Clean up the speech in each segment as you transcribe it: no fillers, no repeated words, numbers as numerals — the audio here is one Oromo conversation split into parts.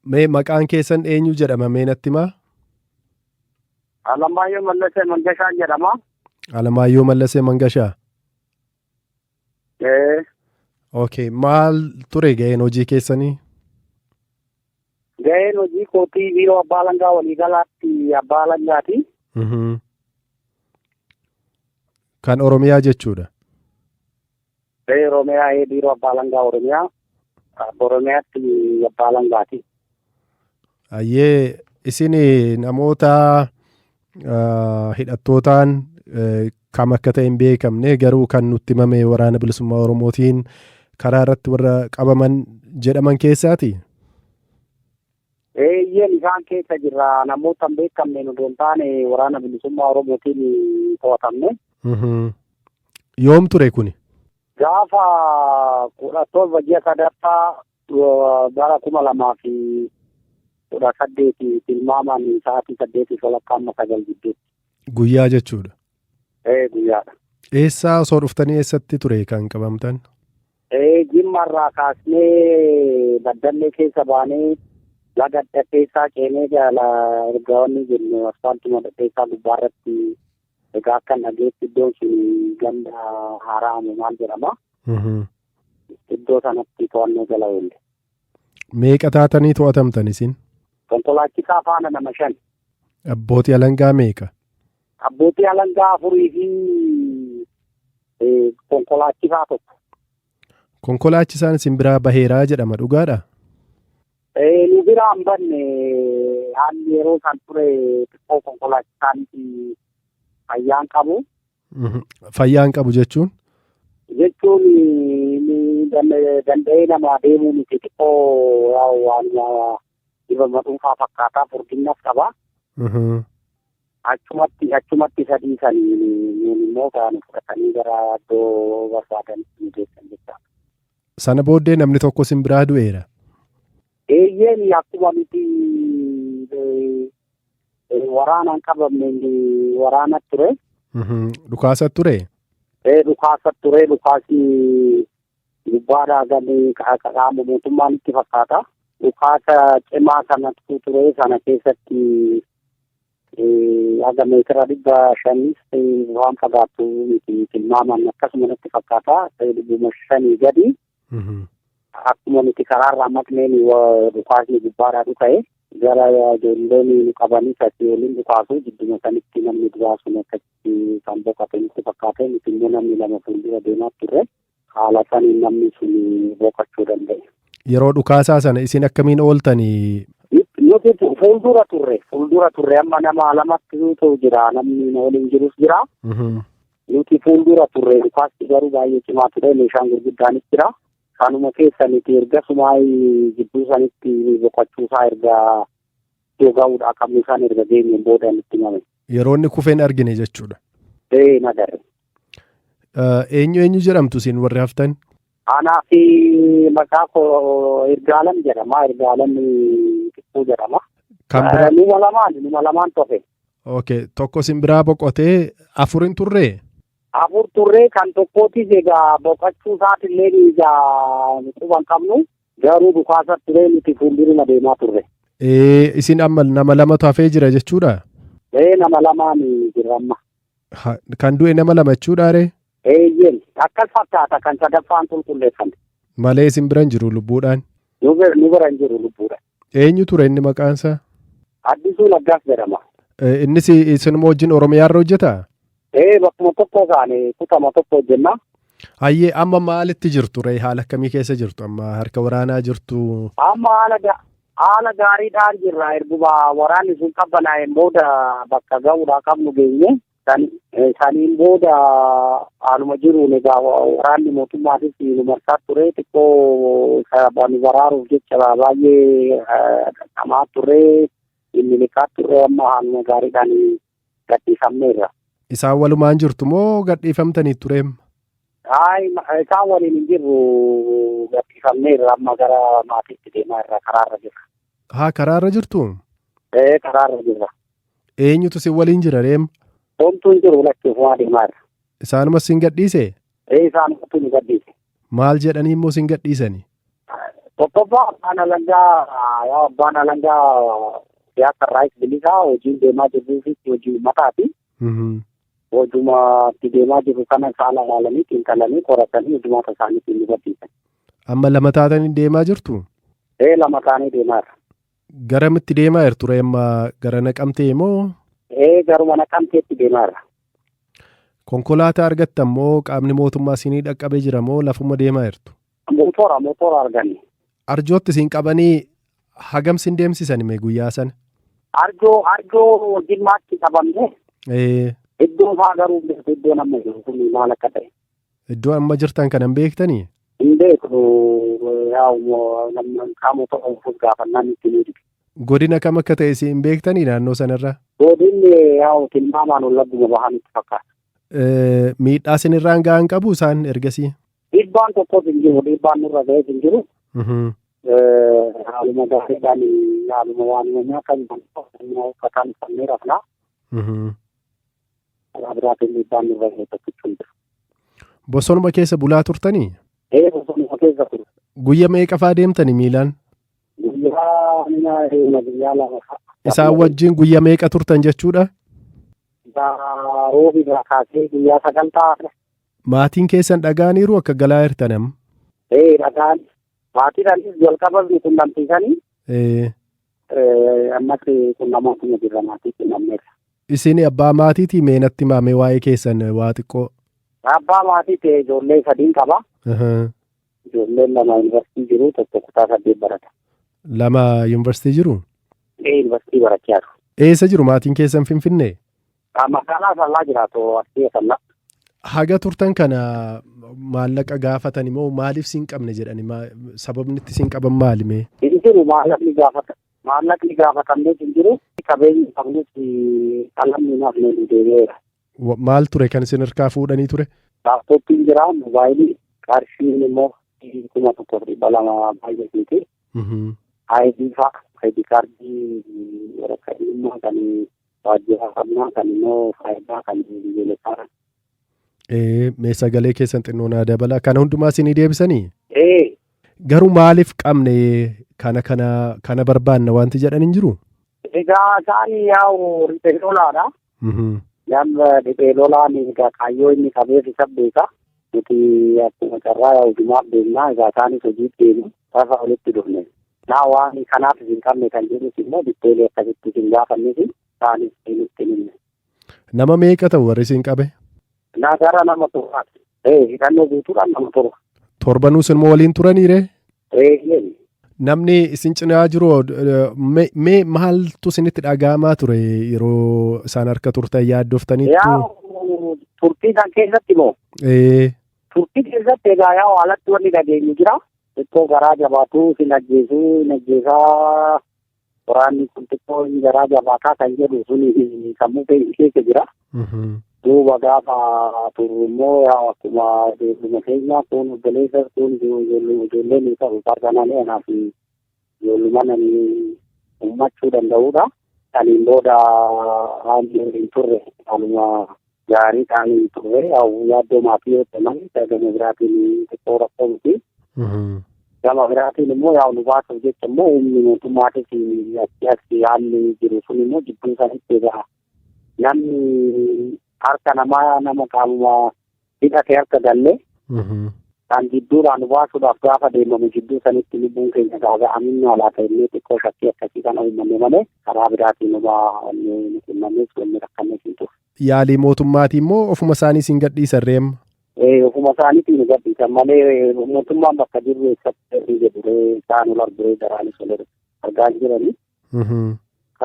Mee maqaan keessan eenyu jedhama mee natti himaa? Alamaayyoo Mallasee Mangashaan jedhama. Alamaayyoo Mallasee Mangashaa. Ee, Okay, maal ture ga'een hojii keessanii? Ga'een hojii kootii biiroo abbaa alangaa waliigalaatti abbaa alangaati. Kan Oromiyaa jechuudha. Ee, Oromiyaa, ee, biiroo abbaa alangaa Oromiyaa. Oromiyaatti abbaa alangaati. Ayyee, isin namoota hidhattootaan kam akka ta'e hin beekamne, garuu kan nutti himame Waraana Bilisummaa Oromootiin karaa irratti warra qabaman jedhaman keessaati. Eeyyeen, isaan keessa jirra. Namoota hin beekamne nu hin taane, Waraana Bilisummaa Oromootiin to'atamne. Yoom ture kuni? Gaafa 17 ji'a sadaffaa bara 2018, tilmaamaan sa'aatii 8:30 amma 9 gidduutti. Guyyaa jechuudha. Ee, guyyaadha. Eessaa osoo dhuftanii eessatti ture kan qabamtan? Ee, Jimmarraa kaasnee Baddallee keessa baanee, laga Dhadheessaa ceenee, jala erga wanni jennu asfaaltuma Dhadheessaa gubbaarratti, egaa akka dhageetti iddoon sun ganda Haaraamu maal jedhama. Iddoo sanatti to'annoo jala oolle. Meeqa taatanii to'atamtan isin? Konkolaachisaa faana nama shan. Abbootii alangaa meeqa? Abbootii alangaa afurii fi konkolaachisaa tokko. Konkolaachisaan isin biraa baheeraa jedhama, dhugaadha? Nu biraa hin banne. Haalli yeroo san ture xiqqoo konkolaachisaan fayyaan qabu. Fayyaan qabu jechuun? Jechuun inni danda'ee nama deemuu miti, xiqqoo waan dhibama dhuunfaa fakkaataa, furdinnas qaba. Achumatti sadii sanii nuun immoo kan fudhatanii gara iddoo barbaadanitti nu geessan jechaadha. Sana booddee namni tokko isin biraa du'eera. Eeyyeen, akkuma nuti waraanaan qabamne waraana ture. Dhukaasa ture? Ee, dhukaasa ture. Dhukaasni gubbaadhaa gadi qaama mootummaan itti fakkaata. Dhukaasa cimaa sanatu ture. Sana keessatti haga meetira 500s waan fagaattu miti, tilmaaman akkasuma natti fakkaata. 500 gadi. Akkuma nuti karaarraa maqneen dhukaasni gubbaadhaa dhuka'e. Gara ijoolleen nu qabanii asii waliin dhukaasu, jidduma sanitti namni duraa sun akkasitti kan boqote nutti fakkaate. Nuti immoo namni lama fuuldura deemaa turre. Haala saniin namni sun boqochuu danda'e. Yeroo dhukaasaa sana isin akkamiin ooltanii? Nuti fuuldura turre, fuuldura turre. Amma nama lamatti jira, namni waliin jirus jira. Nuti fuuldura turre. Dhukaasti garuu baay'ee cimaa ture, meeshaan gurguddaanis jira. Kanuma keessa nuti erga sumaa jidduu sanitti boqochuusaa, erga iddoo ga'uudhaa qabnu isaan erga geenyeen booda nutti himame. Yeroo inni kufeen argine jechuudha. Ee, nagarre. Eenyu eenyu jedhamtu isin warri haftan? Anaa fi maqaa koo Ergaalam jedhama. Ergaalam Xiqqoo jedhama. Kan biraa? Numa lamaan, numa lamaan tofe. Okay, tokko isin biraa boqotee, afur hin turree? Afur turree. Kan tokkootis egaa boqochuu isaatillee egaa quban qabnu, garuu dhukaasa turee, nuti fuulduruma deemaa turre. Ee, isin amma nama lamatu hafee jira jechuudha? Ee, nama lamaan jirra amma. Kan du'e nama lama jechuudha ree? Eeyyeen, akkas fakkaata. Kan sadaffaan qulqulleeffame. Malee isin bira hin jiru lubbuudhaan? Nu bira hin jiru lubbuudha. Eenyu ture inni maqaansaa? Addisuu Naggaas jedhama. Innis isinuma wajjin Oromiyaarra hojjetaa? Ee, bakkuma tokko kaane, kutama tokko hojjenna. Hayyee, amma maalitti jirtu ree? Haala akkamii keessa jirtu? Amma harka waraanaa jirtu? Amma haala gaariidhaan jirra. Erguma waraanni sun qabbanaa'een booda bakka ga'uudhaa qabnu geenye. Saniin booda haaluma jiruun egaa waraanni mootummaatis nu marsaa ture. Xiqqoo nu baraaruuf jecha baay'ee dhamaa turre, miliqaa turre. Amma haaluma gaariidhaan gadhiifamneerra. Isaan walumaan jirtu moo gadhiifamtanii tureem? Hayi, isaan waliin hin jirru, gadhiifamneerra. Amma gara maatiitti deemaa irra, karaarra jirra. Haa, karaarra jirtu? Ee, karaarra jirra. Eenyutu isin waliin jira reem? Homtuu hin jiru, lakkii, ofumaa deemaa irra. Isaanuma isin gadhiise? Ee, isaanumatu nu gadhiise. Maal jedhanii immoo isin gadhiisani? Tokkoffaa abbaan alangaa yaa abbaan alangaa siyaasa irraayis bilisaa hojiin deemaa jirruu fi hojii uummataati. Hojuma itti deemaa jirru kana saala ilaalanii xiinxalanii qoratanii hojumaata isaaniitiin nu barsiisan. Amma lama taatanii deemaa jirtu? Ee lama taanee deemaa jirra. Garamitti deemaa jirtu ree amma gara Naqamtee moo? Ee garuma Naqamteetti deemaa jirra. Konkolaataa argattan moo qaamni mootummaa isinii dhaqqabee jira moo lafuma deemaa jirtu? Motora arganne. Arjootti isin qabanii hagam sin deemsisan mee guyyaa sana? Arjoo Jimmaatti qabamne. Iddoo isaa garuu beeku iddoo amma jiru kun maal akka ta'e. Iddoo amma jirtan kana hin beektanii? Hin beeknu yaa'u qaama tokko gaafannaan itti ni dhibe. Godina kam akka ta'e isin hin beektanii naannoo sanarra? Godinni yaa'u tilmaamaan wallagguma bahan itti fakkaata. Miidhaa isinirraan ga'an qabu isaan ergasii? Dhiibbaan tokkos hin jiru dhiibbaan nurra ga'es hin jiru. Haaluma gaariidhaan haaluma waanuma nyaatan uffataan uffannee rafnaa. Karaa biraatiin dhiibbaan nurra ga'e tokkichu hin jiru. Bosonuma keessa bulaa turtanii? Ee bosonuma keessa ture. Guyya meeqa faa deemtanii miilaan? Guyyaa lama fa'a. Isaan wajjin guyya meeqa turtan jechuudha? Roobi irraa kaasee guyyaa 9 ta'a. Maatiin keessan dhaga'aniiru akka galaa jirtan amma? Ee dhagaan maatiidhaanis jalqaba nu qunnamsiisanii. Ammas qunnamaatuma jirra maatii qunnamneerra. Isin abbaa maatiitii mee natti himaa waa'ee keessan waa xiqqoo? Abbaa maatii ta'e ijoollee 3 qaba. Ijoolleen 2 yuunivarsiitii jiru tokko kutaa 8 barata. 2 yuunivarsiitii jiru? Ee yuunivarsiitii barachaa jiru. Eessa jiru maatiin keessan Finfinnee? Magaalaa Asallaa jiraatu Arsii Asallaa. Haga turtan kana maallaqa gaafatan immoo maaliif siin qabne jedhani sababni itti siin qaban maali mee? Hin jiru maallaqni gaafatamnes hin jiru qabeenyi qabnus qalamni naaf nu deebi'eera. Maal ture kan isin harkaa fuudhanii ture? Laaptooppiin jira moobaayilii qarshiin immoo 1200 baay'eetiiti. ID fa'a ID kaardii waraqaa eenyummaa kan waajjira qabnaa kan immoo faayidaa kan biyyoolessaa. Mee sagalee keessan xinnoo naa dabala. Kana hundumaa isinii deebisanii? Garuu maaliif qabne kana barbaanna wanti jedhan hin jiru? Egaa isaan yaa'u riphee lolaadha. Namni riphee lolaan egaa kaayyoo inni qabeef isa beeka. Nuti akkuma carraa yaa'u jumaaf deemnaa egaa isaanis hojiif deemu lafa walitti dhufne. Naa waan kanaaf isin qabne kan jedhus immoo bitteelee akkasitti isin gaafannes isaanis nutti himne. Nama meeqa ta'u warri isin qabe? Naa gara nama torbaati. Hidhannoo guutuudhaan nama torba. Torbanuus immoo waliin turaniire? Namni isin cinaa jiru mee maaltu isinitti dhaga'amaa ture yeroo isaan harka turtan yaaddoftaniittu? Yaa turtii kan keessatti moo? Turtii keessatti egaa yaa alatti wanni dhageenyu jira. Xiqqoo garaa jabaatu sin ajjeesuu hin ajjeesaa waraanni kun xiqqoo garaa jabaataa kan jedhu suni sammuu keessa jira. Duuba gaafa turru immoo akkuma ijoolluma keenya kun obboleessa kun ijoollee ni ta'u farsananii anaaf ijoolluma nani ummachuu danda'udha. Saniin booda haalli hin turre haaluma gaarii ta'anii hin turre yaaddoo maatii yoo ta'an gama biraatiin xiqqoo rakkoo miti. Gama biraatiin immoo yaa'u nu baasuuf jecha immoo humni mootummaatis achi asi haalli jiru sun immoo jidduu sanitti egaa namni harka namaa nama qaamuma hidhatee harka gallee kan jidduudhaan nu baasuudhaaf gaafa deemamu jidduu sanitti lubbuun keenya gaaga'aminni alaa ta'ellee xiqqoo shakkii akkasii kana uummanne malee karaa biraatiin nubaa wanni nu qunnamnes wanni rakkannes hin turre. Yaalii mootummaatii immoo ofuma isaanii siin gadhiisan reema? Ofuma isaaniitiin nu gadhiisan malee mootummaan bakka jirru eessatti jedhu isaan ol arguree daraanis ol argaa hin jirani.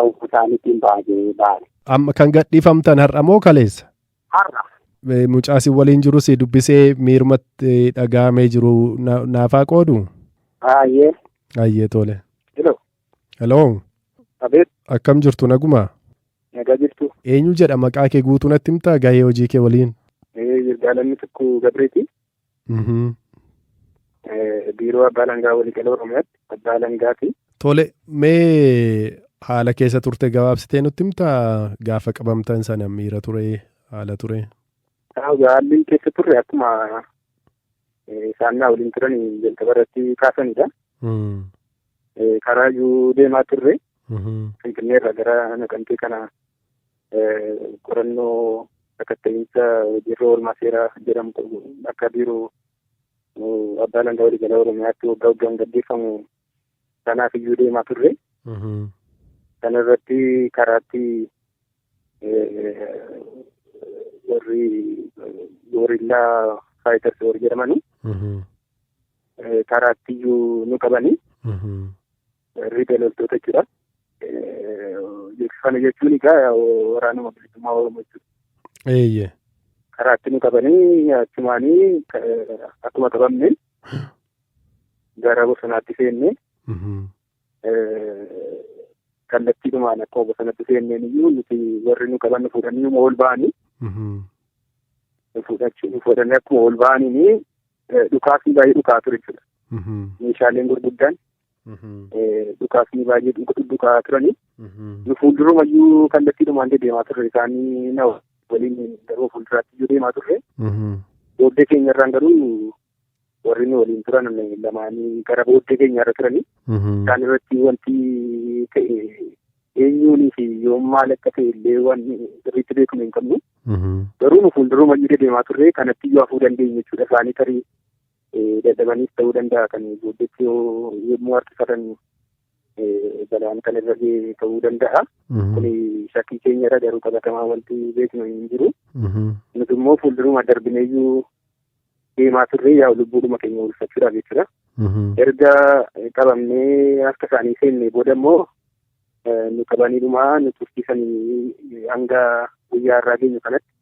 Ofuma isaaniitiin baane. Amma kan gadhiifamtan har'a moo kaleessa? Har'a. Mucaa isin waliin jirus dubbisee miirumatti dhaga'amee jiru naafaa qoodu? Ayyee. Ayyee tole. Hello. Hello. Abeet. Akkam jirtu naguma? Nagaa jirtu. Eenyu jedha maqaa kee guutuu natti himtaa gahee hojii kee waliin? Yirgaalamni tokko Gabreeti. Biiroo Abbaa Alangaa Waliigala Oromiyaatti Abbaa Alangaati. Tole mee haala keessa turte gabaabsitee nutti himtaa gaafa qabamtan sana miira ture haala ture? Haalli keessa turre akkuma isaan naa waliin turan jalqaba irratti kaasanidha. Karaa iyyuu deemaa turre. Finfinneerra gara Naqamtee kana qorannoo sakatta'iinsa hojiirra oolmaa seeraa jedhamu akka biiroo abbaa alangaa waliigalaa Oromiyaatti waggaa waggaan gaggeeffamu sanaaf iyyuu deemaa turre. Kana irratti karaatti warri gorillaa fighters warri jedhamanii karaatti iyyuu nu qabanii riphee loltoota jechuudha. Kana jechuun egaa waraanuma bilisummaa Oromoo jechuudha. Eeyyee. Karaatti nu qabanii achumaanii akkuma qabamne gara bosonaatti seenne kallattiidhumaan akkuma bosonatti seenneen iyyuu nuti warri nu qaban nu fuudhanii ol ba'anii nu fuudhanii akkuma ol ba'aniin dhukaasni baay'ee dhukaa ture jechuudha. Meeshaaleen gurguddaan dhukaasni baay'ee dhukaa turanii nu fuuldurumayyuu kallattiidhumaan deemaa turre isaanii na waliin garuu fuulduraatti iyyuu deemaa turre. Booddee keenyarraan garuu warri nu waliin turan lamaanii gara booddee keenyarra turanii isaan irratti wanti ta'e eenyuunii fi yoom maal akka ta'e illee waan sirriitti beeknu hin qabnu. Garuu nu fuuldurumayyuu deemaa turre kanatti iyyuu hafuu dandeenya jechuudha. Isaanii tarii dadhabaniis ta'uu danda'a kan booddeetti yommuu harkifatan balaan kan irra ga'e ta'uu danda'a. Kun shakkii keenyarra garuu qabatamaa wanti beeknu hin jiru. Nuti immoo fuulduruma darbineeyyuu deemaa turre yaa'u lubbuudhuma keenya oolfachuudhaaf jechuudha. Erga qabamnee harka isaanii seenne booda immoo nu qabaniidhuma nu tursiisanii hanga guyyaa irraa geenyu kanatti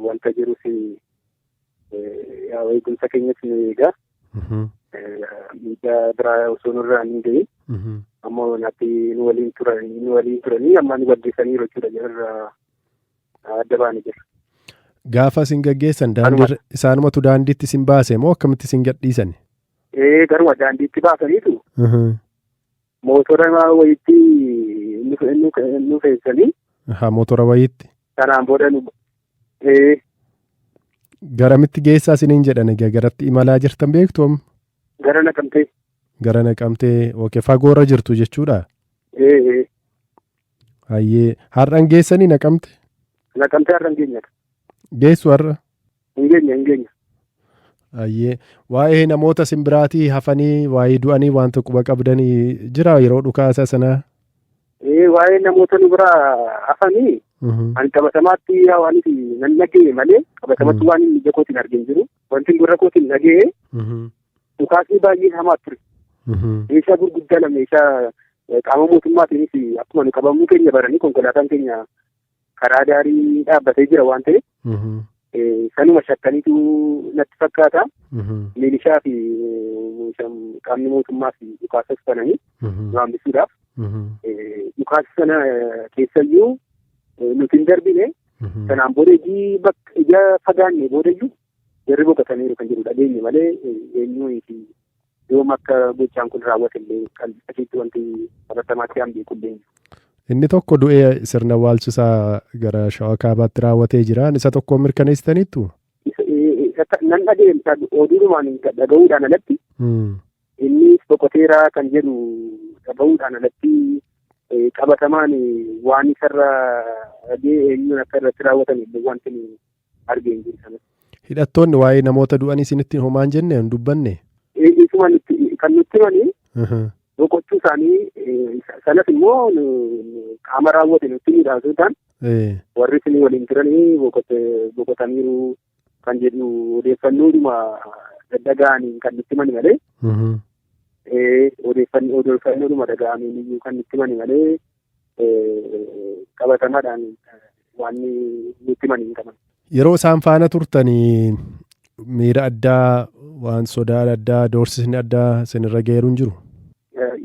wanta jirus yaa'u eegumsa keenyas nu eegaa. Miidhaa biraa osoo nurraa hin gahin ammoo natti nu waliin turanii amma nu gaggeessaniiru jechuudha jararraa adda baanii jira. Gaafa isin gaggeessan isaanumatu daandiitti isin baase moo akkamitti isin gadhiisan? Garuma daandiitti baasaniitu mootora wayiitti nu feessanii. Mootora wayiitti. Kanaan booda nu Garamitti geessaa isiniin jedhan egaa garatti imalaa jirtan beektu amma? Gara Naqamtee. Gara Naqamtee okay fagoorra jirtu jechuudha? Hayyee har'an geessanii Naqamte? Naqamtee har'an geenyadha. Geessu har'a? Hin geenya. Hayyee waa'ee namoota simbiraatii hafanii waa'ee du'anii wanta quba qabdanii jira yeroo dhukaasa sanaa? Waa'ee namoota nu biraa hafanii ani qabatamaatti waan nan dhaga'e malee qabatamatti waan inni ija kootiin argee jiru wanti gurra kootiin dhaga'e dhukaasni baay'ee hamaa ture. Meeshaa gurguddaa lama meeshaa qaama mootummaatiinis akkuma nu qabamuu keenya baranii konkolaataan keenya karaa daarii dhaabbatee jira waan ta'eef sanuma shakkaniitu natti fakkaata. Milishaa fi qaamni mootummaa fi dhukaasas bananii nu hambisuudhaaf dhukaasa sana keessayyuu nuti hin darbine sanaan booda ija fagaanne boodayyuu jarri boqotaniiru kan jedhu dhageenye malee eenyuu fi yoom akka gochaan kun raawwate illee qalbifachiitti wanti qabatamaatti aan beeku illee. Inni tokko du'ee sirna awwaalchisaa gara Shawaa Kaabaatti raawwatee jira. Isa tokko mirkaneessitaniittu? Nan dhaga'e oduudhumaan dhaga'uudhaan alatti inni boqoteera kan jedhu dhaga'uudhaan alatti qabatamaan waan isarra dhagee eenyuun akka irratti raawwatan illee wanti argee hin jiru sanatti. Hidhattoonni waa'ee namoota du'anii isinitti homaa hin jenne hin dubbanne? Isuma kan nutti himanii boqochuu isaanii sanas immoo qaama raawwate nutti himudhaan osoo ta'an warri isin waliin turanii boqotaniiru kan jedhu odeeffannoodhuma daddaga'aniin kan nutti himani malee odeeffannoodhuma dhaga'aniin iyyuu kan nutti himani malee qabatamaadhaan waan nutti himani hin qaban. Yeroo isaan faana turtanii miira addaa waan sodaan addaa doorsisni addaa isinirra ga'eeru hin jiru?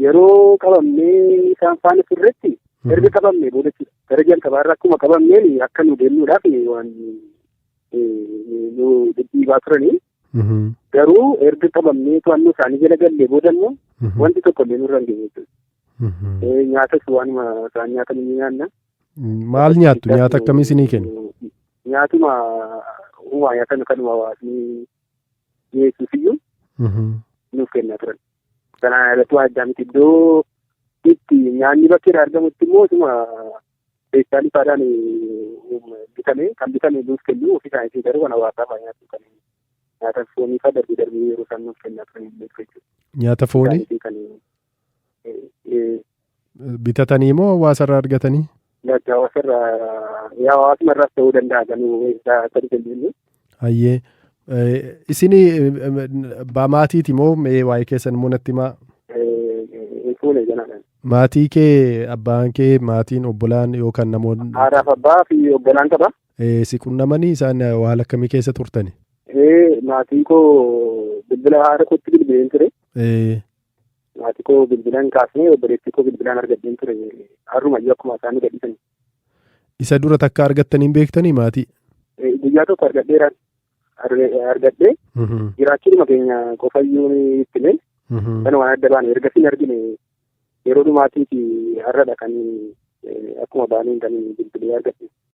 Yeroo qabamnee isaan faana turretti erga qabamnee booda gara jalqabaarra akkuma qabamneen akka nu deemnuudhaaf waan nu dhidhiibaa turanii garuu erga qabamnee to'annoo isaanii jala gallee booda immoo wanti tokko illee nurra hin geenye jechuudha. Nyaatas waanuma isaan nyaatan ni nyaanna. Maal nyaattu? Nyaata akkamii isinii kennu? Nyaatuma uumaa nyaatan kanuma hawaasni dhiyeessuuf iyyuu nuuf kennaa turan. Kanaan irratti waan addaa miti. Iddoo itti nyaanni bakkeedha argamutti immoo isuma feestaalii faadhaan bitame kan bitame nuuf kennu ofii isaaniitii garuu kan hawaasaa fa'aa nyaatu kan nyaata foonii fa'aa darbee darbee yeroo isaan nuuf kennaa turan jechuudha. Nyaata foonii? Bitatanii moo hawaasarraa argatanii? Hawaasarraa yaa hawaasuma irraas ta'uu danda'a ganuu akka dandeenyu. Hayyee. Isin abbaa maatiiti moo mee waa'ee keessan immoo natti himaa? Fuune janaadhaan. Maatii kee abbaan kee maatiin obbolaan yookaan namoonni. Haadhaaf abbaa fi obbolaan qaba. Si qunnamanii isaan haala akkamii keessa turtani? Maatiin koo bilbila haadha kootti bilbileen ture. Maatii koo bilbilaan kaasnee obboleettii koo bilbilaan argadheen ture. Har'umayyuu akkuma isaan gadhiisan. Isa dura takka argattanii hin beektanii maatii? Guyyaa tokko argadheeraan. Argadhee jiraachuudhuma keenya qofayyuu itti hime. Kan waan adda baane erga sin argine yeroo dhumaatii fi har'adha kan akkuma baaneen kan bilbilee argadhe.